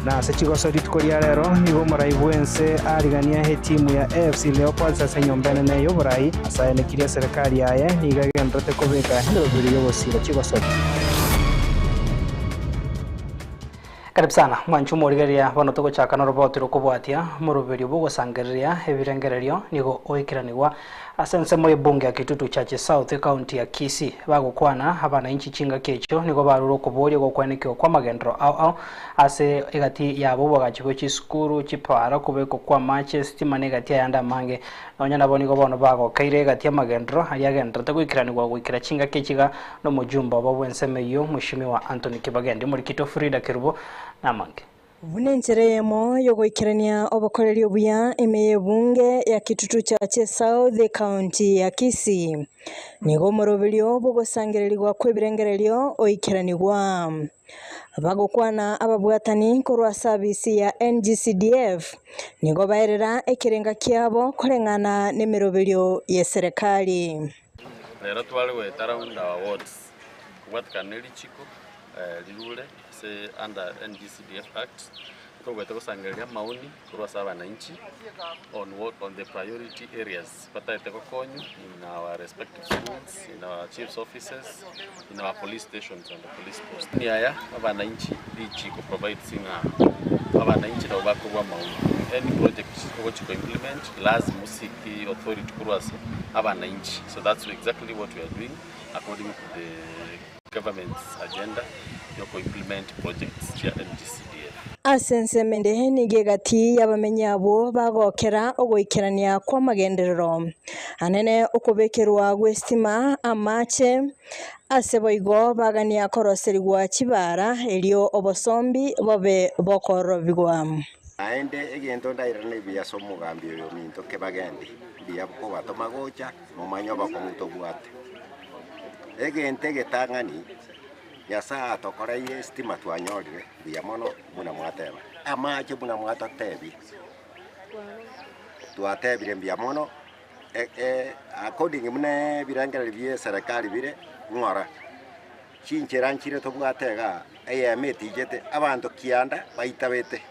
Na ase chigoso rituko ria rero nigo omorai bw'ense arigania etimu ya AFC Leopards ase enyomba enene y'oborai ase aenekirie eserekari yaye nigo egendererete kobeka emeroberi y'ogosiira chigosori. Karibu sana mwanche omorigereria bono togochaka noroboti rokobwatia omoroberio bw'ogosangereria ebirengererio nigo oikeranigwa Ase ensemo y'ebunge ya Kitutu Chache South, ekaunti ya Kisii, bagokwana abanainchi chingaki echio nigo barure okoboria gokwenekigwa kw'amagenderero ao ao ase egati yabo obwagachi bwe chisukuru, chipara, okobekwa kw'amache, esitima na egati ayande amange. Nonya nabo nigo bono bagokeire egati y'amagenderero aria agendererete goikeranigwa goikera chingaki echi iga nomojumbe obo bw'ensemo eyio Mweshimiwa Anthony Kibagendi. Omorikito Frida Kerubo namange. Buna enchera eyemo y'ogoikerania obokoreri obuya ime y'ebunge ya Kitutu Chache South ekaunti ya Kisii, nigo omoroberio bw'ogosangererigwa kw'ebirengererio oikeranigwa. Bagokwana ababwatani korwa ase abisi ya NGCDF nigo baerera ekerenga kiabo koreng'ana nemeroberio y'eserekari. Rero tware goeta round our wards kobwatekana ne richiko rirure ase under NGCDF Act, togwete gosangereria amaoni korwa ase abananchi on what on the priority areas batagete gokonywa in our respective schools, in our chiefs offices, in our police stations and the police post. Maoni aya abananchi richiko provides ng'a abananchi nabo bakorwa amaoni. Any project ogochi ko implement lazima oseek authority korwa ase abananchi. So that's exactly what we are doing according to the Government's agenda yoko implement projects chia NGCDF. Ase ensemo ende nigo egati y'abamenyi abwo bagokera ogoikerania kw'amagenderero anene okobekerwa gw'esitima, amache, ase boigo bagania koroserigwa chibara erio obosombi bobe bokorobigwa. Naende egento ndairane buya ase omogambi oyo ominto kebagende, mbuya kobatoma gocha, momanye obokong'u tobwate. Egento egetang'ani, Nyasae atokoreire esitima twanyorire mbuya mono buna mwateba. Amache buna mwatotebia, twatebire mbuya mono according buna ebirengererio bia eserekari bire ng'ora, chinchera nchire tobwate igaa, eyemo etichete, abanto kianda baitabete,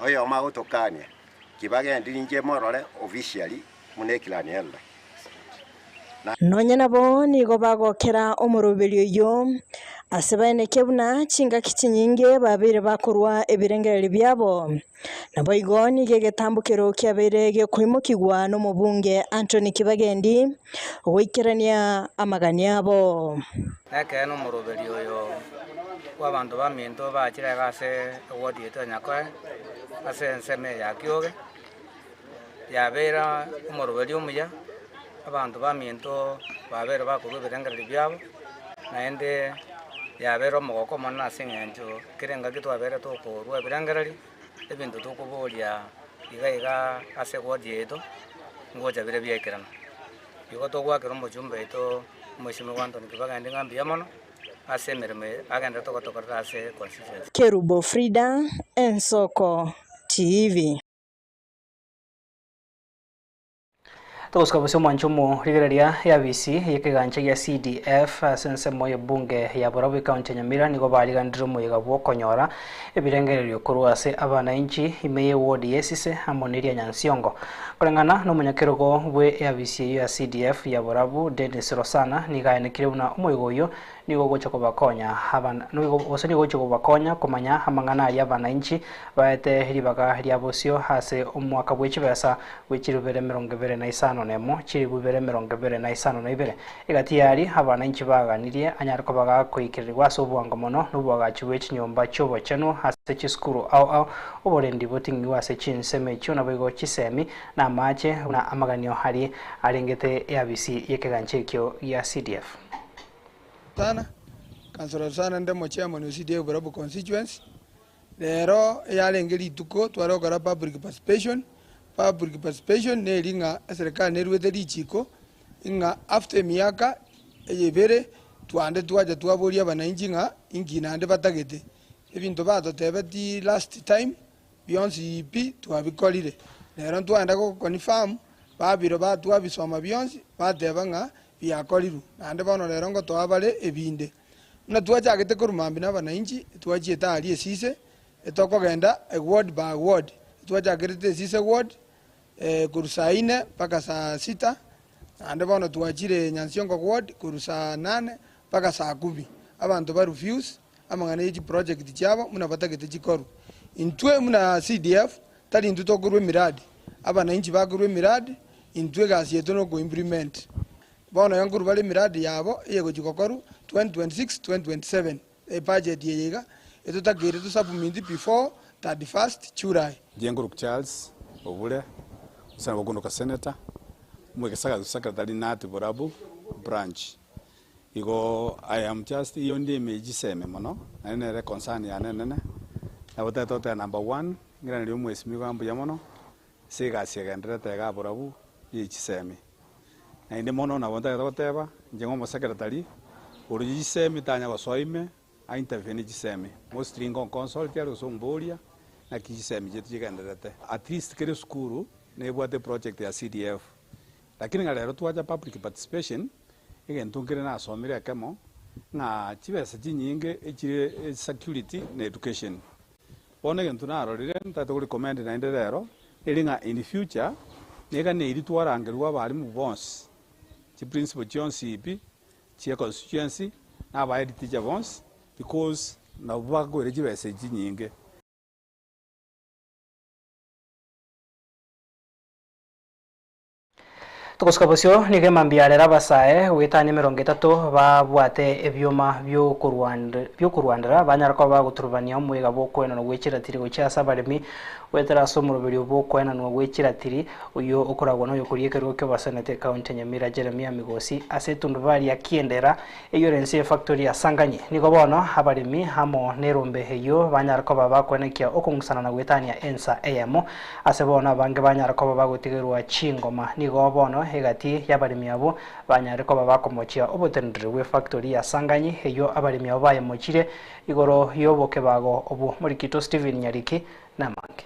oyomo agotokania, kibagendi ninche morore officially buna eclan elder. Nonya nabo nigo bagokera omoroberio oyio, ase baeneke buna chingaki chinyinge babeire bakorua ebirengererio biabo. Naboigo nigo egetambokero kiabeire gekoimokigwa nomobunge Anthony Kibagendi goikerania amagani abo. Nekeene omoroberio oyo bw'abanto baminto bachire iga ase ewodi yaito ya Nyakoe, ase ensemo eye ya Kioge. Yabeire omoroberio omuya, abanto baminto babeire bakorua ebirengererio biabo, naende yabeire omogoko omonene ase eng'encho kera engaki twabeire tokorua ebirengererio, ebinto tokoboria iga iga ase ewodi yaito, ngocha bire biaikerana. Igo togoakera omochumba oito omwesimigwa Anthony Kibagendi ng'a mbuya mono, ase emeremo eye agenderete gotokorera ase econstituency. Kerubo Frida, Ensoko TV. Togosuka bosio omwancho omorigereria y'abisi y'ekegancha gia CDF ase ensemo y'ebunge ya Borabu ekaunti ya Nyamira nigo bariganire omoyega bw'okonyora ebirengererio korwa ase abanainchi ime y'eward y'Esise amo neria Nyansiongo. Koreng'ana nomonyakerogo bwe eabisi eyio ya CDF ya Borabu Dennis Rosana nigo aenekire buna omoyega oyio Nigo ogocha kobakonya abana, nigo, gose nigo ogochia kobakonya komanya amang'ana aria abanainchi baete ribaga ria bosio ase omwaka bwe chibesa bwe chirubere emerongo ebere na isano nemo, chiribu ibere emerongo ebere na isano na ibere. Egati y'aria abanainchi baganirie anyare koba gakoikererigwa ase obwango mono noboagachi bwe chinyomba chi'obochenu ase chisukuru ao ao, oborendi boting'igwe ase chinsemo echio naboigo chisemi na amache buna amaganio aria arengete eabisi y'ekegancha ekio gia CDF. Sana, Councillor Sana nde omochairman o CDF Borabu Constituency. Rero eyarenge rituko tware gokora public participation, public participation neri ng'a eserekari neruete richiko ng'a after emiaka eye ebere twande twacha twaboria abananchi ng'a inki naende batagete. Ebinto batotebeti last time bionsi pi twabikorire. Rero ntwaenda go confirm babiro ba twabisoma bionsi bateba ng'a biakorirwe, naende bono rero ngotoa bare ebinde. Buna twachagete korwa mambia na abanainchi, twachiete aaria esise, Etokogenda eward by ward, twachakerete Esise ward korwa saa ine mpaka saa sita, naende bono twachire Nyansiongo ward korwa saa nane mpaka saa kumi. Abanto ba refuse amang'ana ye chiproject chiabo buna batagete chikorwe. Intwe buna CDF tari intwe tokorwa emiradi, abananchi bakorwa emiradi, intwe egasi yaito na okoimplement. Bono iga nkorwa bare emiradi yabo eyegochi gokorwa 2026, 2027. Ebudget eye iga etotakeire to submit before 31st July. Jenguruk Charles Obure, gose nabo okondoka Senator, omwegesagaso secretary Nati Borabu branch. Igo I am just iyo ndi ime chisemi mono, naende nere concern yane enene, nabo totagete goteba number one, ng'iranerie omwesimigwa mbuya mono, ase egasi egendererete igaa Borabu ye chisemi. Naende mono nabo ntagete goteba, inche ng'a omosecretary, oroche chisemi tanya gosoa ime, a intervene chisemi. Mostly nigo nconsult are gose omboria, naki chisemi chiaito chigendererete. At least kera esukuru nebwate eproject ya CDF. Lakini ng'a rero twacha public participation, egento nkere nasomire ekemo, ng'a chibesa chinyinge echire security na education. Bono egento narorire ntagete go recommend naende rero, eri ng'a in future, neganeiri twarangerwe abalimu bonsi, chi principal chionsi pi, chie constituency, na aba head teacher bonsi, because nabwo bakoira chibesa echi chinyinge. Togosuka bosio nigo emambia yarera abasae goetania 30 babwate ebioma biokorwandera banyara koba bagoturubania omoiga bw'okoenanwa gwe chiratiri gochia ase abaremi goetera ase omoroberio bw'okoenanwa gwe chiratiri oyio okoragwa noyokoria ekerogo ki'obasenete ekaunti ya Nyamira Jeremiah Migosi ase etundubari ya Kiendera eyio ere ense y'efactory ya Sanganye. Nigo bono abaremi amo nerombe eyio banyara koba bakoenekia okong'usanana goetania ensa eyemo Ase bono abange banyare koba bagotigerwa chingoma, nigo bono egati y'abaremi abwo banyare koba bakomochia oboteneneri bw'efactori ya Sanganyi, eyio abaremi abwo bayemochire igoro y'obokebago obwo. Morikito Stephen Nyariki namange.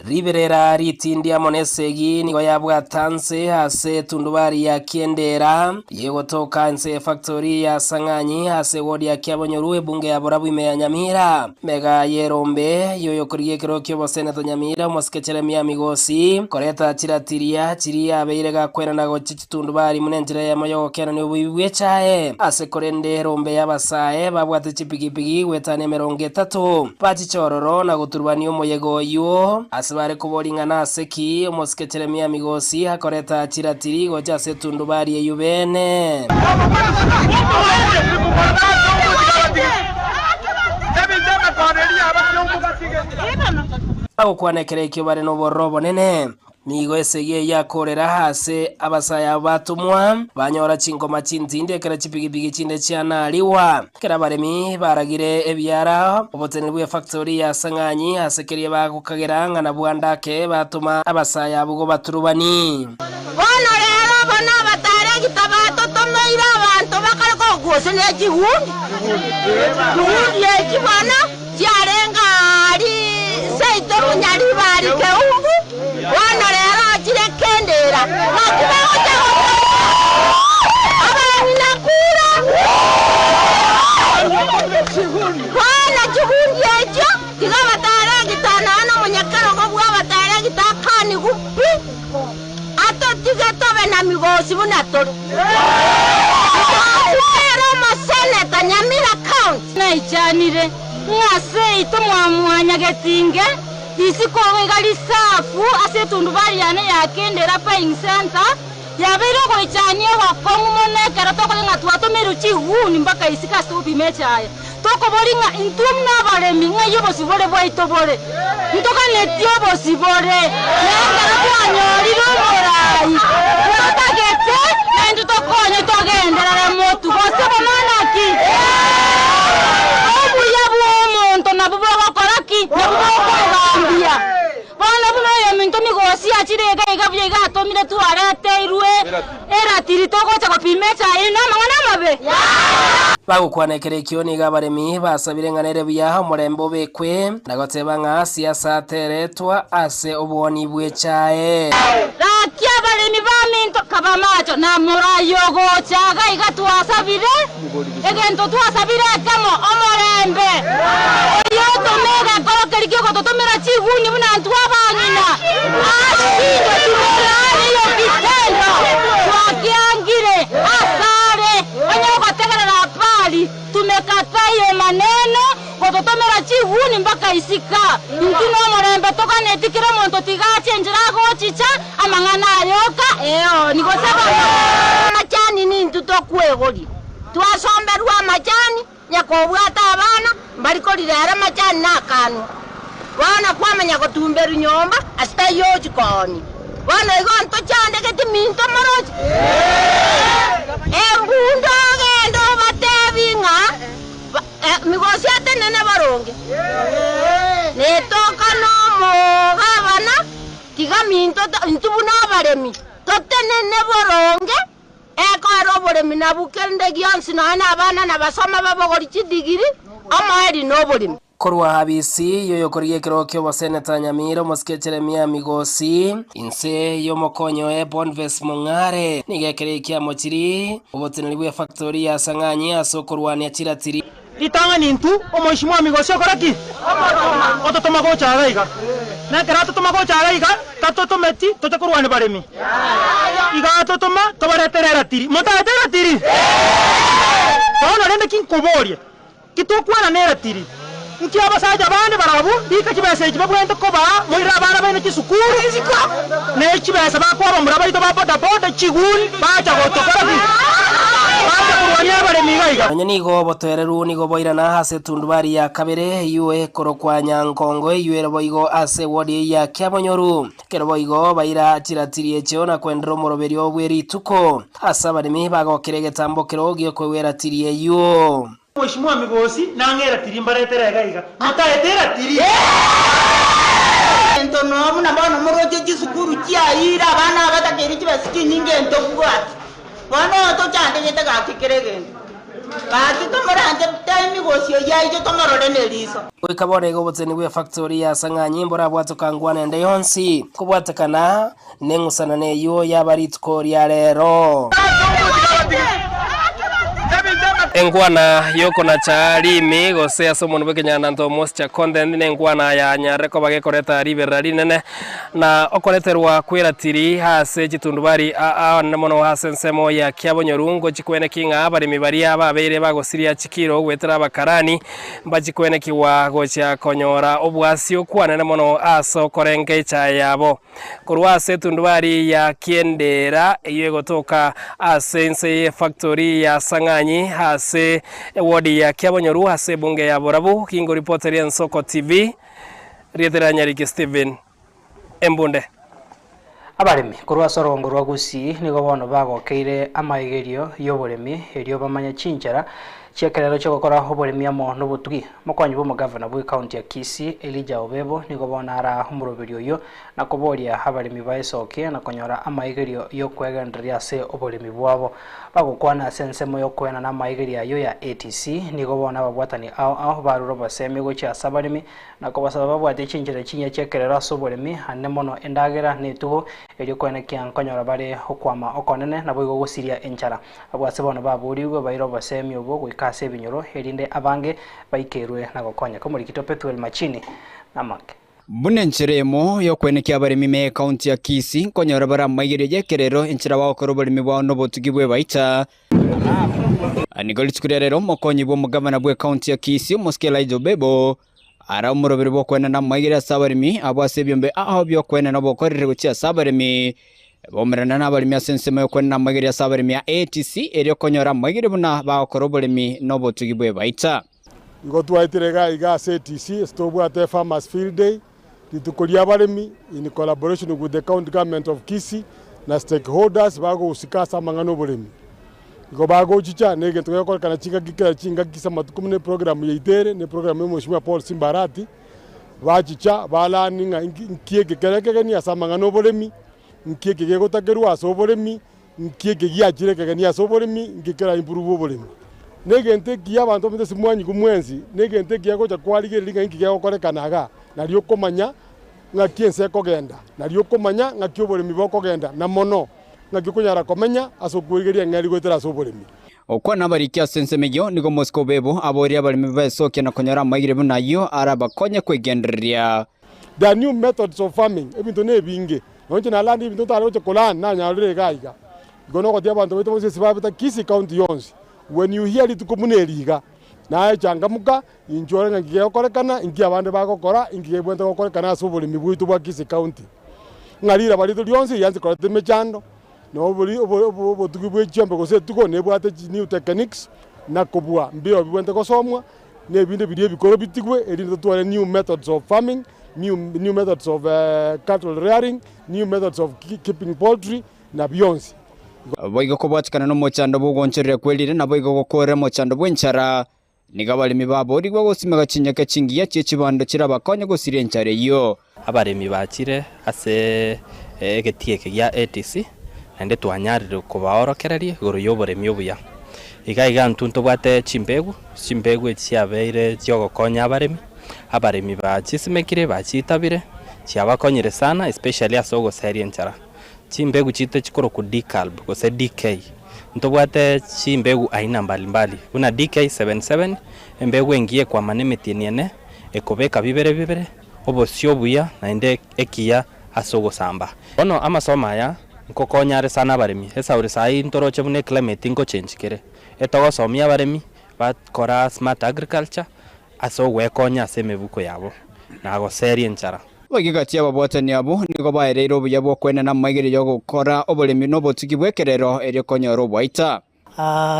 Riberera ritindi amo nesegi nigo yabwata nse ase etundubari ya Kiendera, yegotoka inse y'efactori ya Sang'anyi ase ewodi ya Kiabonyoru ebunge ya Borabu ime ya Nyamira. Mega y'erombe y'oyokorigia ekerogo ki'oboseneta Nyamira omosike Jeremia Migosi koreta chiratiria chiria abeire gakwenana gochia chitundubari buna enchera eyemo y'ogokenania oboibi bw'echae. Ase korende erombe y'abasae babwate chipigipigi goetania 30, bachiche ororo na goturubania omoyega oyio. Ase bare koboria ng'a nase ki omosike Jeremia Migosi akoreta chiratiri gocha ase etundubari eyio beene. Bagokwana ekero ekio bare nobororo obonene. Nigo esegi eyio yakoorera aase abasae abo batomwa, banyora chingoma chintindi ekero chipigipigi chinde chianarigwa. Ekero abaremi baragire ebiara, oboteneneri bw'efactori ya Sang'anyi ase keria bagokagera ng'a nabwo ande ake batoma abasae abwo gobaturubani. Bono rero aba nabataregita batotomeire abanto bakare kogusa ne chigundi. Chigundi echi bono chiarenge aaria seito Munyaribari Keumbu, bono rero ochire Kendera. Naki bagocha gotoka abang'ina kura. Bono chigundi echio tiga abataregita nonya nomonyakerogo bw'abataregita akanigwe pi. Atotige tobe na migosi buna tore. Migosi nere omoseneta Nyamira County. Naichanire ng'a seito mwamwanyagetinge isiko iga risafu ase etundubari yane ya Kendera Buying Centre yabeire ogoichania ogokong'u mono ekero tokoigwa ng'a twatomeirwe chiguni mpaka isiko ase togopima echaye. Tokobori ng'a intwe buna abaremi ng'ai obosibore bwaito bore? Ntoganetie obosibore, na ekero twanyorire oborai, ntotagete naintwe tokonye togenderere motwe, gose bono naki? Obuya bw'omonto nabwo bogokora ki? Nabwo bokomogambia. Bono buna oyominto nigo osiachire iga iga buya iga atomire twareteirwe eratiri togocha gopima echaye eye namang'ana amabe. Bagokwana ekero ekio nigo abaremi basabire ng'a nere buya omorembe obekwe, na goteba ng'a siasa teretwa ase obwoni bw'echae. Gaki abaremi. Abaremi baminto kabamacho na morayogocha iga iga twasabire egento twasabire ekemo, omorembe. Oyio otome egekoro keria kiogototomera chiguni buna intwe abang'ina, ashindwe tumelaani hiyo kitendo twakiangire asare. Onye ogotegerera habari, tumekataa hiyo maneno. Gototomera chiguni mpaka isiko. Intwe nomorembe toganeti kera omonto tiga ache enchera agochicha, amang'ana ayoka, eoni gose bono. Amachani nintwe tokwegoria, twasomberwa amachani, nyakobwata abana mbari korirera amachani nakanwa. Bono kwamanya gotumberwa nyomba ase taiyo ochia koonia. Bono igo ntochandegeti minto moroche? Embundu ogende obatebi ng'a Migosi atenene boronge, netoka nomogabana, tiga minto intwe buna abaremi totenene boronge, ekoera oboremi nabwo kende gionsi nonya nabana nabasoma babogori chidigiri, omoerio noboremi. Korwa Abisi, yoyokorigia ekerogo ki'oboseneta Nyamira, omosike Jeremia Migosi, inse y'omokonyi oye Bonface Mong'are, nigo ekero ekiamochiri oboteneneri bw'efactori ya Sang'anyi ase okorwania chiratiri. Ritang'ani intwe omoishimwa Migosi okore ki? Ototoma gocha iga iga. Na ekero atotoma gocha iga iga, tatotometi toche korwania baremi. Iga atotoma tobaretere eratiri. Motaete eratiri? Bono rende ki nkoborie? Ki tokwana neratiri? Nki abasacha bande barabwo rika chibesa echi babwenerete kobaa moirere abana baino chisukuru, ne chibesa bakoa abamura baito ba bodaboda chiguni bacha gotokora ki? Bacha korwania abaremi iga iga. Nonya nigo obotoereru nigo boirana ase etundubari ya kabere, eyio ekorokwa Nyankongo, eyio ere boigo ase ewodi eyio ya Kiabonyoru. Ekero boigo baira chiratiri echio na koenderera omoroberio bwe rituko, ase abaremi bagokera egetambo kero gi'okoegwa eratiri eyio. Mheshimiwa Migosi nang'e eratiri mbaretere iga iga. Motaete eratiri? Ento noo buna bono moroche chisukuru chiayiire abana abatakeire chibesa chinyinge ntobwati. Bono oyo tochandegete gaki kera egento. Gaki tomoranche time Migosi oyio aiche tomorore neriso. Goika bono iga oboteneneri bw'efactori ya Sang'anyi mborabwatoka ngwana ende yonsi kobwatekana neng'usanano eyio yaba rituko ria rero. Enkwana y'okonacha rimi gose ase omonwa bw'ekenyananto moisture content nenkwana yanyarire koba gekoreta riberera rinene na okoreterwa kw'eratiri ase chitundubari aa mono ase ensemo ya Kiabonyoru ngochi kweneki ng'a abaremi baria babeire bagosiria chikiro goetera abakarani mbachikwenekigwa gochia konyora obwasi okwanene mono ase okorenga echae yabo. Korwa ase etundubari ya Kiendera eyio egotoka ase ense y'efactori ya Sang'anyi ase ewodi ya Kiabonyoru ase ebunge ya Borabu, gingoripoteria Ensoko TV, rieta ria Nyariki Stephen Embunde. Abaremi korwa ase orogongo rwa Gusii nigo bono bagokeire amaigerio y'oboremi erio bamanye chinchera chi'ekerero chi'ogokora oboremi amo nobotugi. Omokonyi bw'omogavana bw'ecounty ya Kisii, Elijah Obebo, nigo bono araa omoroberio oyio na koboria abaremi baesokie na konyora amaigerio y'okwegendereria ase oboremi bwabo. Bagokwana ase ensemo y'okoenana amaigerio ayio ya ATC, nigo bono ababwatani ao ao barure obosemi gochia ase abaremi na kobasaba babwate chinchera chinyia chi'ekerero ase oboremi, ande mono endagera na etugo, erio koenekia nkonyora bare okwama okonene naboigo gosiria enchara. Abwo ase bono baboorigwe baire obosemi obwo goika ase ebinyoro, erinde abange baikerwe na gokonyeka. Omorikito Pethuel Machini namake. Buna enchera eyemo y'okwenekia abaremi ime y'ecounty ya Kisii nkonyora bare amaigerio y'ekerero enchera bagokora oboremi bwao nobotugi bw'ebaita. Nigo rituko ria rero omokonyi bw'omogavana bw'ecounty ya Kisii omosike Elijah Obebo are omoroberi bw'okwenena amaigerio ase abaremi abwo ase ebiombe ao bi'okwenena obokoreri gochia ase abaremi Baumerana nabaremi ase ensemo y'okwenena amaigerio ase abaremi a ATC erio konyora amaigerio buna bagokora oboremi na obotugi bw'ebaita. Igo twaetire iga iga ase ATC ase tobwate Farmers Field Day, rituko ria abaremi in collaboration with the county government of Kisii na stakeholders bagohusika ase amang'ana oboremi. Igo bagochicha na egento gegokorekana chingaki kera chingaki ase amatuko buna eprogram yaito ere, na eprogram ya Mweshimiwa Paul Simba Arati, bachicha ba learn ng'a nki eke kere ekegeni ase amang'ana oboremi, nki eke gegotakerwa ase oboremi, Nki eke giachire ekegeni ase oboremi, nki kera improve oboremi? Negento ekiya abanto bamanyete ase mwanyigwa mwensi, negento ekiya gocha kwarigereria ng'a inki gegokorekana igaa, nario okomanya ng'aki ense ekogenda, nario okomanya ng'aki oboremi bokogenda, na mono ng'aki okonyara komenya ase okwerigeria eng'eri goetera ase oboremi. Okwana abariki ase ensemo eyio nigo omosike obebo aborie abaremi besokia na konyora amaigire buna ayio arabakonye kwegendereria. There are new methods of farming, ebinto nebinge, nonya inche nalandire ebinto ntare gocha kolearn nanyarire iga iga. Igo nogotia abanto baito bonsi ase babete Kisii county yonsi, when you hear rituko buna eri iga, naye changamuka, inche ore ng'a nki gegokorekana, inki abande bagokora, inki gebwenerete gokorekana ase oboremi bwaito bwa Kisii county. Ng'a riraba rito rionsi rianse koreta emechando, na obori obo obo obotugi bwe chiombe gose etugo nebwate chi new techniques, na kobua mbio bibwenerete gosomwa, na ebinde biria ebikoro bitigwe erinde totware new methods of farming, new new methods of cattle rearing, new methods of keeping poultry, na bionsi. Boigo kobwatikana nomochando bw'ogoonchoreria kwerire, naboigo gokoorera omochando bw'enchara. Nigo abaremi baboorigwe gosimeka chinyeke chingiya chie chibando chirabakonye gosiria enchara eyio. Abaremi bachire ase egetii eke gia ATC, naende twanyarire kobaorokereria igoro y'oboremi obuya. Iga iga intwe ntobwate chimbegu, chimbegu echi chiabeire chiogokonya abaremi, abaremi bachisimekire bachitabire, chiabakonyire sana especially ase ogoseria enchara. Chimbegu chiaito chikorokwa Dekalb gose DK. Ntobwate chimbegu aina mbalimbali, buna DK77, embegu engiya ekwama nemetieni ene, ekobeka bibere bibere, obosio obuya naende ekiya ase ogosamba. Bono amasomo aya nkokonya are sana abaremi, esauri saii ntoroche buna eclimate nkochange kere, etogosomia abaremi bakora smart agriculture ase ogwekonya ase emebuko yabo na goseria enchara. Boigo gati y'ababwatani abwo nigo baereire obuya bw'okwenena amaigerio y'ogokora oboremi na obotugi bw'ekerero erio konyora obwaita.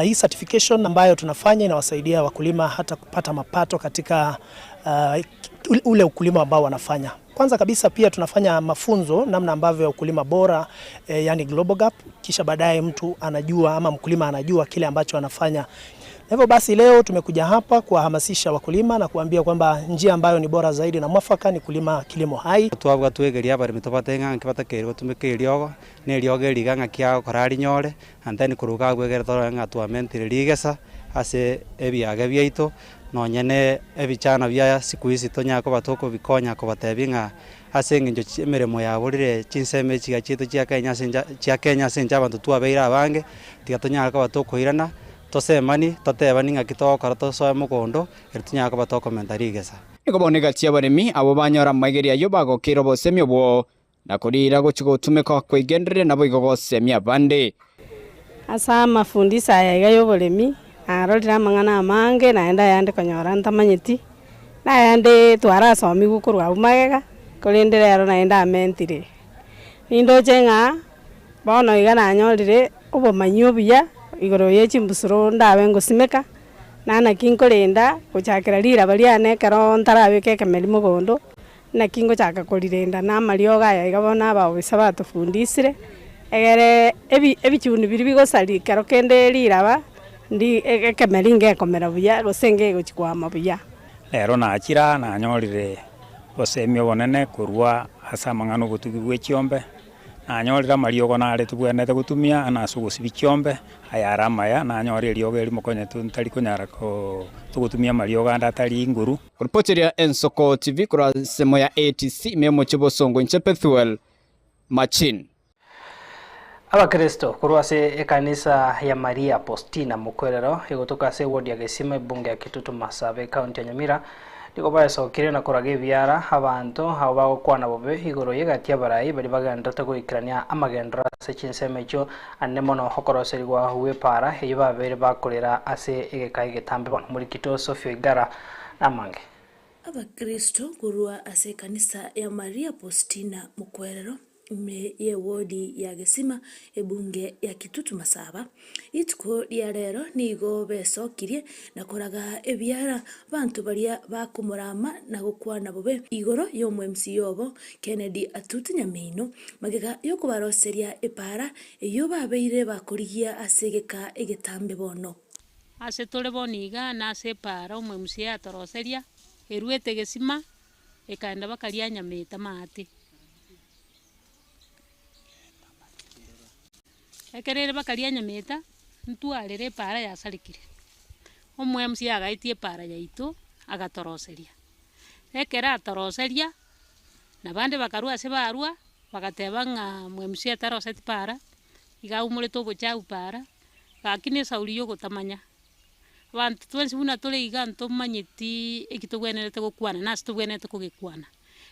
Hii certification ambayo tunafanya inawasaidia wakulima hata kupata mapato katika ule ukulima ambao wanafanya. Kwanza kabisa pia tunafanya mafunzo namna ambavyo ya ukulima bora yani Global Gap, kisha baadaye mtu anajua ama mkulima anajua kile ambacho anafanya. Na hivyo basi leo tumekuja hapa kuwahamasisha wakulima na kuambia kwamba njia ambayo ni bora zaidi na mwafaka ni kulima kilimo hai. Twabua twegeria abaremi tobate ng'a nki batakeire gotumeka eriogo, na eriogo eriga ng'aki agokora arinyore, and then korwa iga abwo egere torore ng'a twamentire rigesa ase ebiage biaito, nonye na ebichana bia siku hizi tonyare koba tokobikonya kobatebia ng'a ase eng'encho chi emeremo yaborire chinsemo echi iga chiaito chia Kenya ase encha chia Kenya ase encho abanto twabeire abange, tiga tonyare koba tokoirana. Tosemani, totebani ng'aki togokora tosoe mogondo, erio tonyare koba tokomenta rigesa. Nigo bono egati y'abaremi abwo banyora amaigerio ayio bagokeire obosemi obwo, na koriira gochia gotumeka kweigendereria naboigo gosemia abande. Ase amafundisho aya iga y'oboremi, narorire amang'ana amange naende ayande konyora ntamanyeti, na ayande twarasomigwe korwa abwo magega, korende rero naende amentire. Nindoche ng'a bono iga nanyorire obomanyi obuya igoro ye chimbusuro ndabe ngosimeka, na naki nkorenda gochakera riraba riane ekero ntarabeka ekemeri mogondo, naki ngochaka korirenda na amariogo aya iga bono abaofisa batofundisire, egere ebi ebichuni biria bigosaria ekero kende riraba, ndi ekemeri ngekomera buya gose ngegochi kwama buya. Rero nachire aa nanyorire obosemia obonene korwa ase amang'ana obotugi bwe chiombe, Nanyorire amariogo nare tobwenerete gotumia ase ogosibia chiombe, aya are amaya, nanyore eriogo erimo konya ntari konyara togotumia amariogo ande atari inguru. Ripoteria Ensoko TV korwa ensemo ya ATC ime y'omochie bosongo inche Pethuel Machin. Abakristo korwa ase ekanisa ya Maria Postina Mokwerero egotoka ase eward ya Gesima ebunge ya Kitutu Masaaba ecounty ya Nyamira Nigo baesokire na koraga ebiara abanto abwo bagokwana bobe igoro y'egati y'abarai baria bagenderete goikerania amagenderero ase chinsemo echio ane mono okoroserigwa gw'epaara eyio babeire bakorera ase egeka egetambe bono. Omorikito Sophie Oigara namange. Abakristo korwa ase ekanisa ya Maria Postina Mokwerero Ime y'ewodi ya Gesima, ebunge ya Kitutu Masaba, rituko ria rero nigo besokirie na koraga ebiara abanto baria bakomorama na gokwana bobe igoro y'omo-MC obo Kennedy Atuti Nyamino magega y'okobaroseria epaara eyio babeire bakorigia ase egeka egetambe bono. Ase tore bono iga nase epaara omo-MC atoroseria, eruete Gesima ekaenda bakaria nyameta maate. Ekero ere bakaria nyameta, ntwarire epaara yasarekire, omo-mca agaetia epaara yaito, agatoroseria. Ekero atoroseria, Na bande bakarwa ase barwa, bagateba ng'a mwe-MCA taroseti para, iga aumorete obochafu para, gaki na esauri ya ogotamanya. Abanto twensi buna tore iga ntomanyeti eki tobwenerete gokwana na ase tobwenerete kogekwana.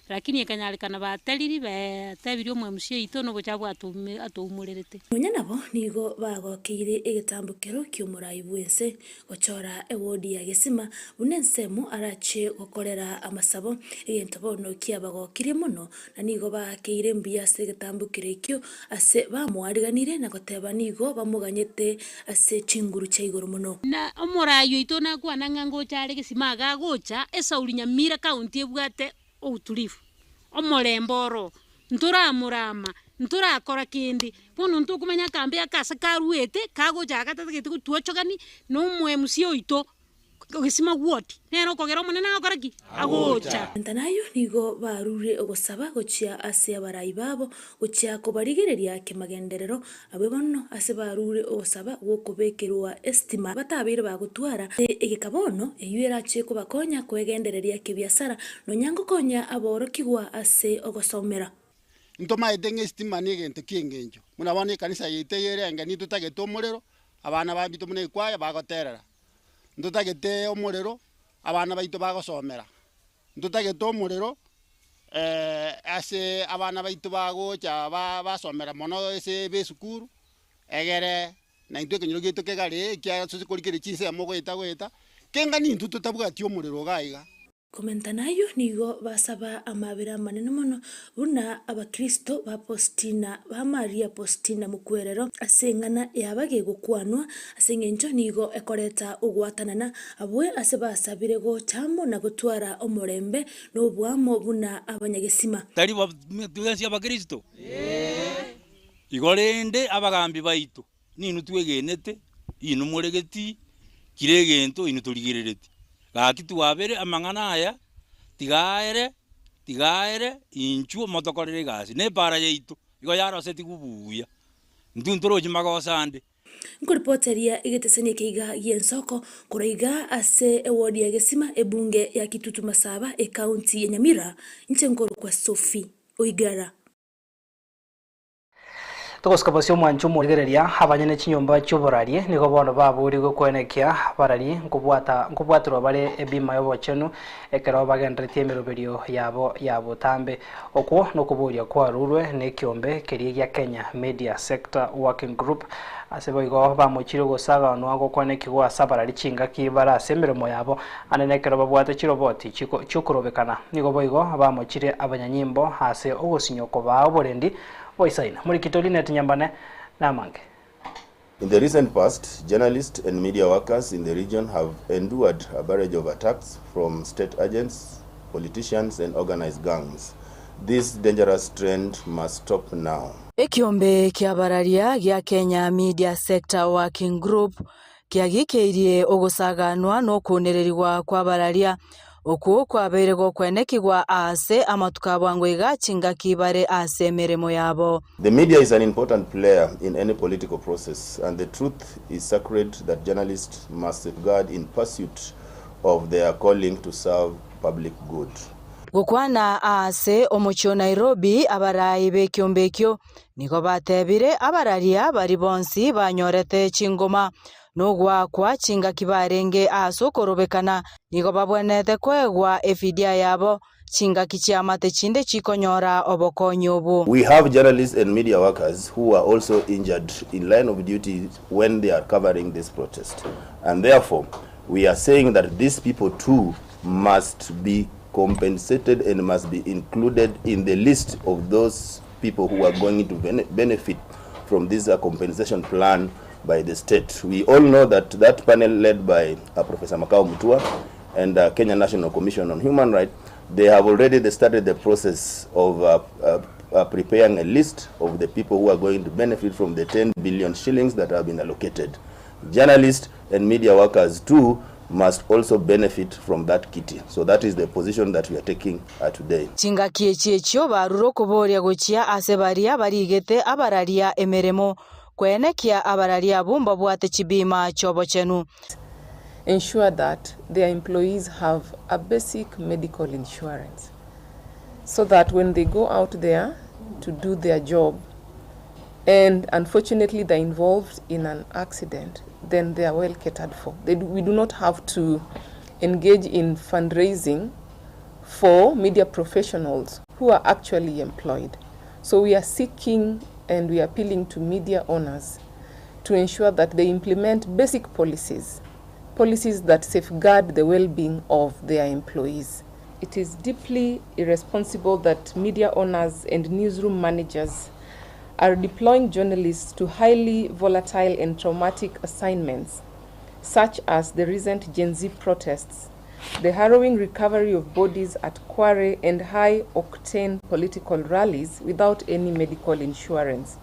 Lakini ekanyarekana bateriri beetebirie omwe-MCA oito na obochafu atoume atoumorerete. Nonya nabo nigo bagokeire egetambokero ki'omorai bw'ense gochora ewodi ya Gesima buna ensemo arache gokorera amasabo, egento bono kiabagokirie mono, na nigo baakeire mbuya ase egetambokero ekio ase bamoariganire na goteba nigo bamoganyete ase chinguru chia igoro mono. Na omorai oito nakwana ng'a ngocha are Gesima iga agocha, esauri Nyamira county ebwate outulivu, omorembe oro, ntoramorama, ntorakora kende, bono ntokomanya akambe aka ase karuete, kagocha iga gatagete gotwochogani, na omo MC oito, Gesima ward, nere okogera omonene agokora ki? Agocha. Nayo nigo barure ogosaba gochia ase abarai babo, gochia kobarigereria kemagenderero, abwe bono ase barure ogosaba gw'okobekerwa esitima batabeire bagotwara egeka bono, eyio erache kobakonya kwegendereria kebiasara, nonya ngokonya aborokigwa ase ogosomera. Ntomaete ng'a esitima negento ki'engencho, buna bono ekanisa yaito eye ere engeni totagete omorero, abana baito buna ekwaya bagoterera. Ntotagete omorero, abana baito bagosomera, ntotagete omorero ase abana baito bagocha ba basomera mono ase ebe esukuru, egere naintwe ekenyoro giaito kegare ekiagera tosi korikereria chinsemo goeta goeta, kenga nintwe totabwati omorero iga iga. Komenta nayio nigo basaba amabera amanene mono buna abakristo ba Postina ba Maria Postina Mokwerero ase eng'ana yaba gegokwanwa ase engencho nigo ekoreta ogwatanana abwe ase basabire gocha amo na gotwara omorembe na oboamo buna abanyagesima. Tari twensi abakristo? Igo rende abagambi baito Ninwe twegenete, inwe moregeti kera egento, inwe torigerereti. Gaki twabere amang'ana aya, tiga aere, tiga aere, inchuo motokorere egasi. Na epaara yaito igo yarosetigwe buya, intwe ntorochi magoso ande. Nkoripoteria egetesani eke iga gi'ensoko korwa iga ase ewodi ya Gesima, ebunge ya Kitutu Masaba, ecounty ya Nyamira, inche nkorokwa Sophie Oigara. Togosika bosio omwancho omorigereria, abanyene chinyomba chi'oborarie nigo bono baboorigwe koenekia bararie nkobwata nkobwaterwa bare ebima y'obochenu ekero bagenderetie emeroberio yabo ya botambe. Okwo nokoboria kwarurwe nekiombe keria gia Kenya Media Sector Working Group ase boigo bamochire gosaganwa gokwanekigwa ase abarari chingaki bare ase emeremo yabo ande nekero babwate chiroboti chiokorobekana. Nigo boigo bamochire abanyanyimbo ase ogosinywa kobaa oborendi Boisaina, Morikitori Linet Nyambane na amange. In the recent past, journalists and media workers in the region have endured a barrage of attacks from state agents, politicians and organized gangs. This dangerous trend must stop now. Ekiombe ki'abararia gia Kenya Media Sector Working Group kiagikeirie ogosaganwa nokounererigwa kw'abararia, okwo kwabeire gokwenekigwa aase amatuko a bwango iga chingaki bare ase emeremo yabo. The media is an important player in any political process and the truth is sacred that journalists must safeguard in pursuit of their calling to serve public good. Gokwana aase omochie o Nairobi, abarai b'ekiombe ekio Nigo batebire abararia baria bonsi banyorete chingoma nogoakwa chingaki barenge ase okorobekana, nigo babwenerete koegwa efidia yabo chingaki chi'amate chinde chikonyora obokonyi obo. We have journalists and media workers who were also injured in line of duty when they are covering this protest and therefore we are saying that these people too must be compensated and must be included in the list of those people who are going to benefit from this compensation plan by the state. We all know that that panel led by Professor Makau Mutua and Kenya National Commission on Human Rights, they have already started the process of preparing a list of the people who are going to benefit from the 10 billion shillings that have been allocated. Journalists and media workers too must also benefit from that kitty. So that is the position that we are taking today. Chingaki echi echio barure okoboria gochia ase baria barigete abararia emeremo, koenekia abararia abwo mbabwate chibima chi'obochenu. Ensure that their employees have a basic medical insurance. so that when they go out there to do their job and unfortunately they're involved in an accident, then they are well catered for. They do, we do not have to engage in fundraising for media professionals who are actually employed. So we are seeking and we are appealing to media owners to ensure that they implement basic policies, policies that safeguard the well-being of their employees. It is deeply irresponsible that media owners and newsroom managers are deploying journalists to highly volatile and traumatic assignments, such as the recent Gen Z protests, the harrowing recovery of bodies at Kware and high-octane political rallies without any medical insurance.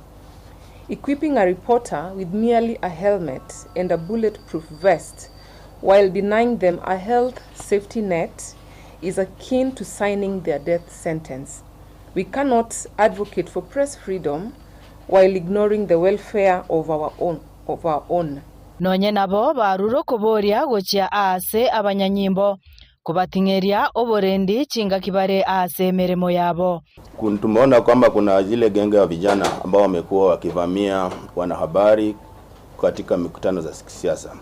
Equipping a reporter with merely a helmet and a bulletproof vest while denying them a health safety net is akin to signing their death sentence. We cannot advocate for press freedom while ignoring the welfare of our own. Of our own. Nonye nabo barure okoboria gochia aase abanyanyimbo, kobating'eria oborendi chingaki bare ase emeremo yabo. Tumeona kwamba kuna zile genge ya vijana ambao wamekuwa wakivamia wanahabari katika mikutano za kisiasa.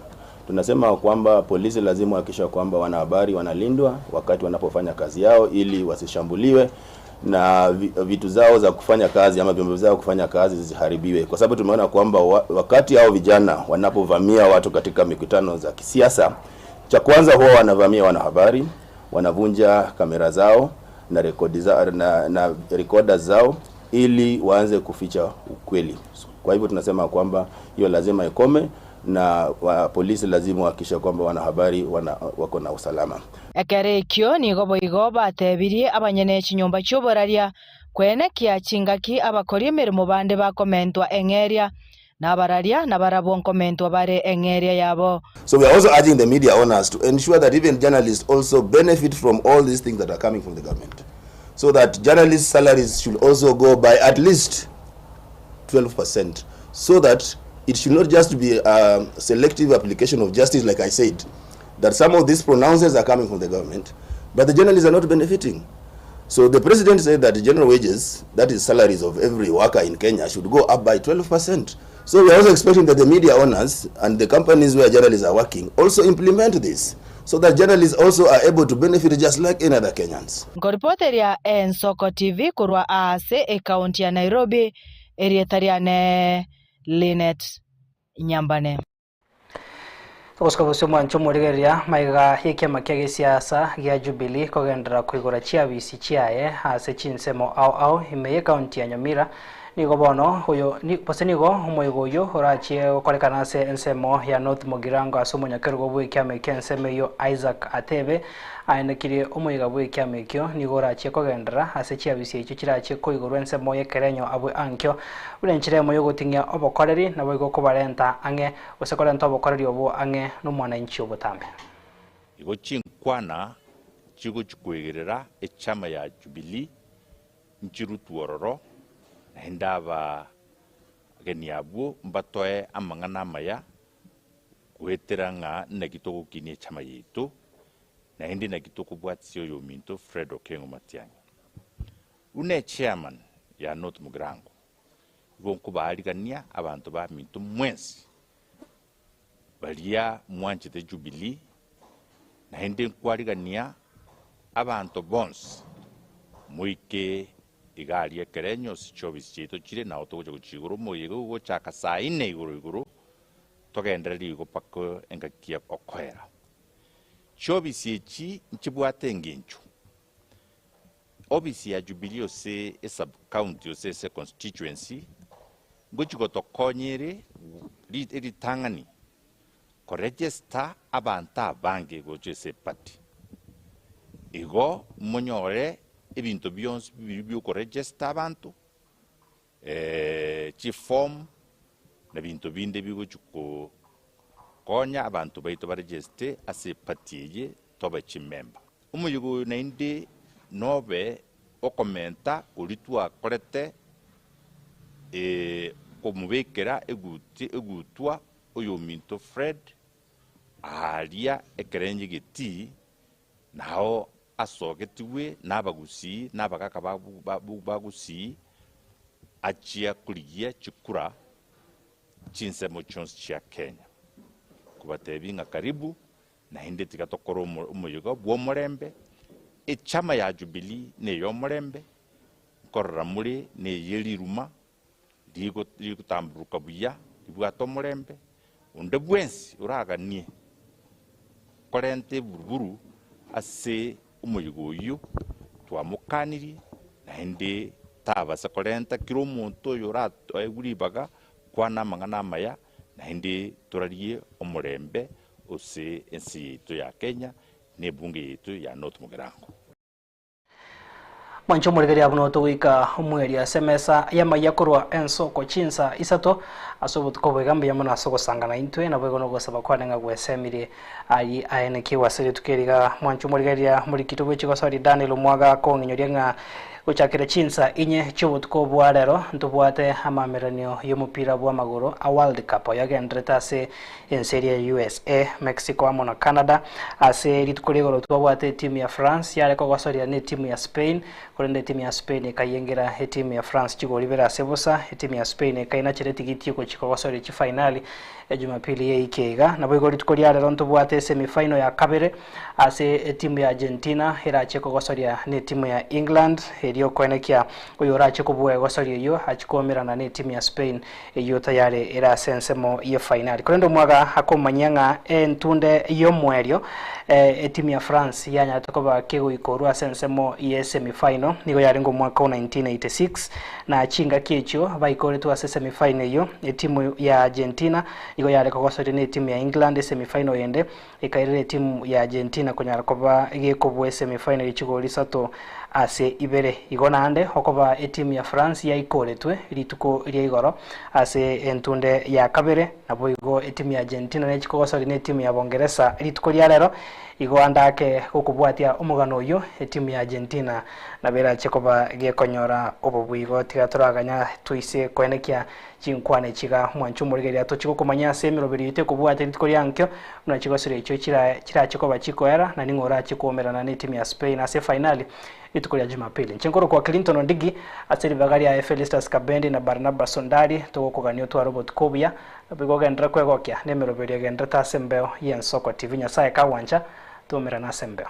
Tunasema kwamba polisi lazima wahakikishe kwamba wanahabari wanalindwa wakati wanapofanya kazi yao ili wasishambuliwe na vitu zao za kufanya kazi ama vyombo zao kufanya kazi zisiharibiwe, kwa sababu tumeona kwamba wakati hao vijana wanapovamia watu katika mikutano za kisiasa, cha kwanza huwa wanavamia wanahabari, wanavunja kamera zao na rekodi za, na recorder zao ili waanze kuficha ukweli. Kwa hivyo tunasema kwamba hiyo lazima ikome na polisi lazima wahakikishe kwamba wanahabari wako na usalama. Ekero ekio nigo boigo batebirie abanyene chinyomba chi'oboraria kwenekia chingaki abakori emeremo bande bakomentwa eng'eria na abararia nabarabwo nkomentwa bare eng'eria yabo. So we are also urging the media owners to ensure that even journalists also benefit from all these things that are coming from the government, so that journalists' salaries should also go by at least 12%, so that it should not just be a selective application of justice, like I said, that some of these pronouncements are coming from the government, but the journalists are not benefiting. So the president said that general wages, that is salaries of every worker in Kenya, should go up by 12%. So we are also expecting that the media owners and the companies where journalists are working also implement this, so that journalists also are able to benefit just like any other Kenyans. Nkoripoteria Ensoko TV korwa ase ekaunti ya Nairobi, erieta riane Linet Nyambane. Togosika bosio mwancho omorigereria maiga y'ekiama kia gesiasa gia Jubilee kogendera koigora chiabisi chiaye ase chinsemo ao ao ime y'ekaunti ya Nyamira nigo bono oyo bose nigo omoigo oyo orachie gokorekana ase ensemo ya North Mugirango ase omonyakerogo bwa ekiama ekia ensemo eyo Isaac Atebe aenekirie omoiga bwa ekiama ekio nigo orachie kogendera ase chiabisi echio chirachie koigorwa ensemo y'ekerenyo abwe ankio buna enchera emo yogoting'ia obokoreri nabo igo kobarenta ang'e gose korenta obokoreri obwo ang'e na omwananchi obotambe. Igo chinkwana chigochikwegerera echama ya Jubilee nchirutu ororo naende abageni abwo mbatoe amang'ana amaya goetera ng'a naki togokinia echama yaito naende naki tokobwatisia oyo ominto Fred Okengo Matiang'i. Buna echairman ya North Mugirango igo nkobaarigania abanto ba minto mwensi baria mwanchete Jubilee naende nkwarigania abanto bonsi moike igari ekerenyo ase chiofisi chiaito chire nabo togocha gochigora omoyega ogochaka saa nne igoro igoro togendereria igo mpaka engaki ya okoera. Chiofisi echi nchibwate engencho. Ofisi ya Jubilee ase esub county ase ase constituency ngochigotokonyere eritang'ani koregister abanto abange gocha ase eparty. Igo monyore ebinto bionsi bibiri biokoregister abanto, chiform na binto binde bigochikonya abanto baito baregiste ase eparty eye tobe chimemba. Omoyego oyo naende nobe okomenta oria twakorete, komobekera egutwa oyo ominto Fred aria ekerenye geti nao Asogetigwe nabagusii na abagaka ba Gusii achia korigia chikura chinsemo chionsi chia Kenya. Nkobatebia ng'a karibu naende tiga tokore omoyega bw'omorembe, echama ya Jubilee ney'omorembe, nkorora more neye riruma rigotamburuka buya, ribwate omorembe, onde bwensi oraganie korenta eburuburu ase omoyega oyio, twamokanirie, naende tabasa korenta kera omonto oyo oraegwe ribaga kwana amang'ana amaya, naende torarie omorembe ase ense yaito ya Kenya na ebunge yaito ya North Mugirango. Mwanche omorigereria buna otogoika omweri ase emesa y'amaiya korwa ensoko chinsa isato ase obotuko boiga mbuya mono ase ogosangana intwe naboigo nogosaba kwane ng'a gwesemirie ayio aenekigwe ase rituko eri iga. Mwanche omorigereria morikito bwe chigosori Daniel Omwaga akong'inyoria ng'a Gochakera chinsa inye chi'obotuko bwa rero ntobwate amaamereranio y'omopira bw'amagoro a World Cup oyogendererete ase ense eria ya usa, Mexico amo na Canada. Ase rituko ri'igoro twabwate etimu ya France yare kogosoria netimu ya Spain, korende etimu ya Spain ekayengera etimu ya France chigori ibere ase bosa. Etimu ya Spain ekainachera etigiti ogochia kogosoria chifainali Ejumapili y'eiki iga. Naboigo rituko ria rero ntobwate esemifaino ya kabere Ase etimu ya Argentina erache kogosoria netimu ya England, erio koenekia oyo orache kobua egosoria eyio achie koumerana netimu ya Spain eyio tayari ere ase ensemo ye fainali. Korende omwaga akomanyia ng'a entunde y'omoerio etimu ya France yanyarete koba kegoikorwa ase ensemo ye semi final nigo yarenge omwaka o 1986 na chingaki echio baikoretwe ase semi final eyio etimu ya Argentina nigo yare kogosoria netimu ya England esemi final ende Ekairera etimu ya Argentina konyara koba gekobua esemi-final ye chigori isato ase ibere. Igo naende okoba etimu ya France yaikoretwe rituko ria igoro ase entunde ya kabere, naboigo etimu ya Argentina nechi kogosoria netimu ya Bongeresa rituko ria rero. Igo ande ake gokobwatia omogano oyio, etimu ya Argentina nabo erache koba gekonyora obobui. Igo tiga toraganya toise koenekia Chinkwana echi iga mwanche omorigereria tochie gokomanya ase emeroberio yaito ekobwata rituko ria nkio, buna chigosero echio chirache koba chikoera, na ning'o orache koumerana netimu ya Spain ase efainali rituko ria Jumapili. Inche nkorokwa Clinton Ondigi, ase ribaga riaye Felistus Kabendi na Barnabas Ondari, togokogania otware obotuko obuya, naboigo ogenderere kwegokia nemeroberio egendererete ase embeo y'Ensoko TV. Nyasae kagwancha, toumerane ase embeo.